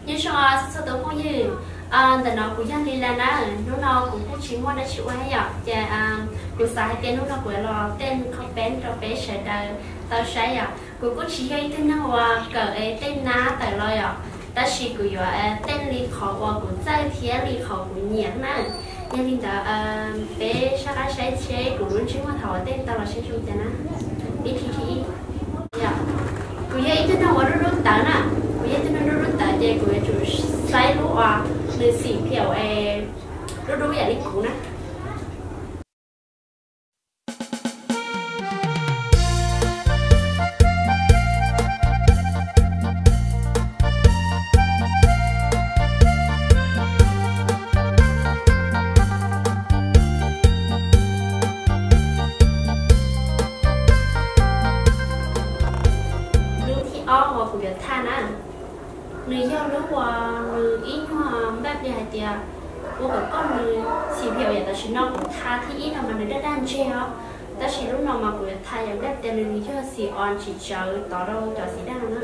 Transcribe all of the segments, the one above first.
Nyob zoo txhua txhua tus phooj ywg, ntawm no kuv yog Li Las na. Hnub no kuv kuj tsis muaj dab tsi ua thiab yom, ces kuv xav hais tias hnub no kuv yuav los tej qhov peb rau peb sawv daws tau saib yom. Kuv kuj tsis yog ib tug neeg uas kawm tej nab tawm los yom, tab sis kuv yuav tej li qhov uas kuv txawj thiab li qhov kuv nyiam na. Yog li ntawd peb sab qab saib seb kuv lub ntsej muag thaum uas tej tau los saib zoo cas na. Ib thib thib ib, kuv yog ib tug neeg uas dub dub tawv na, kuv yog ib tug neeg dub dub tawv ces kuv yuav tsum saib lub uas nws xim phiam es dub dub yam li kuv na. Lub thib ob uas kuv yuav tha na, nws yog lub uas nws ib nyuag npaj pliag hais tias ua kom koj nws xim phiam yam tam sim no kuv tha thib ib no mas nws daj daj ntseg os, tab sis lub no mas kuv yuav tha yam npaj tias nws yog xim os tsis tsawv tod rau cov xim daj no na.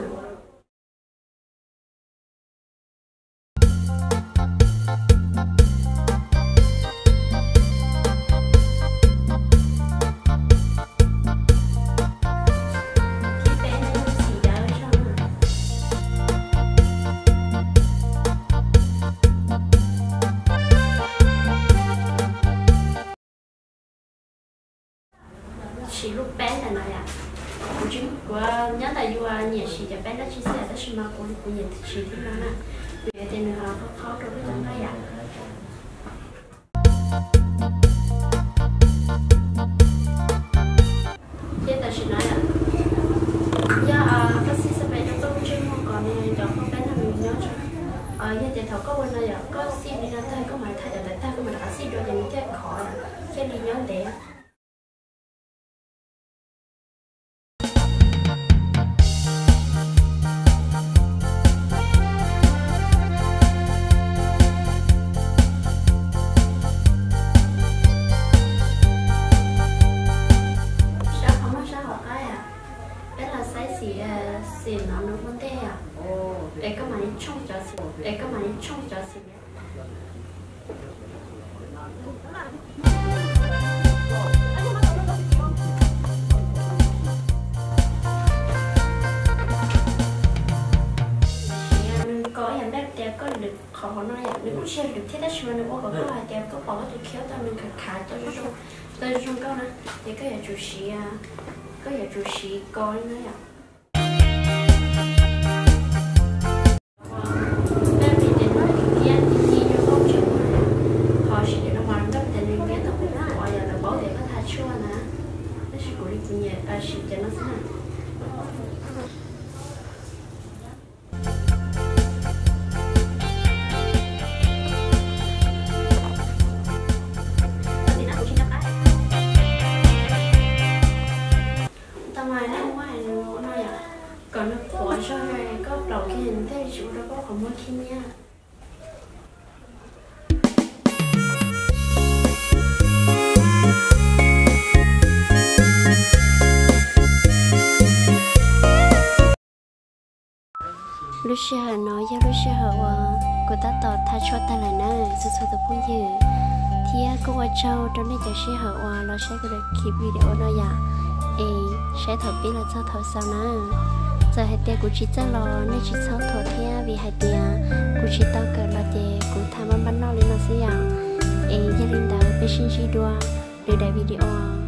Siv lub peb ntawm no yom. Kuv tsis, kuv nyob ntawm yus nyiam siv cov peb dab tsi xwb yom, tab sis mas kuv, kuv nyiam siv thiab no na. Kuv yuav tias nws ho qhov qhaub rau lub cov nqaij yom. Ces tam sim no yom, yog koj xij xab peb rau koj lub ntsej muag kom nws cov qhaub peb no nws nyob tso. Yog tias thaum koj ua no yom, koj xij li no tag koj mam li tha cov ntawd tag koj mam rov qab xij dua ces nws thiaj khov thiaj li nyob ntev. Sab qhov muag sab hauv qab yom, peb los saib xim, xim no nws ua ntej yom, es koj mam li tshooj cov xim, es koj mam li tshooj cov xim. Nws kov yam npaj tias koj lwm qhov hauv no yom, nws kuj tsis yog lwm thiab tab sis mas nws ua kom koj hais tias koj pom koj tus kheej tau nws khav khav tau zoo zoo nkauj na, ces koj yuav tsum siv, koj yuav tsum siv kov li no yom. Npaj tias nws ntiab ti ti rau koj tsev muag, qhov siv cov no mas npaj tias nws ntiab tau kuv qhov uas yog lawv paub tias koj tha tshuaj na, tab sis kuv li kuv nyiam siv cov no xwb na. Tau mas nej muab hais nws ua no yom, kom nws qhuav zog koj plaus kiag nws thiaj li tsis ua rau koj qhov muag khib nyiab. Lub sij hawm no yog lub sij hawm uas kuv tab tom tha tshuaj tag lawm na txhua txhua tus phooj ywg, thiab kuj ua tsaug rau nej cov sij hawm uas los saib kuv daim video no yom, es saib thaum pib los txog thaum xaus na. Txawm hais tias kuv tsis txawj los nej tsis txhob thuam thiab vim hais tias kuv tsis tau kawm los ces kuv tha npaj npaj noj li no xwb yom. Es yog li ntawd peb sib ntsib dua lwm daim video.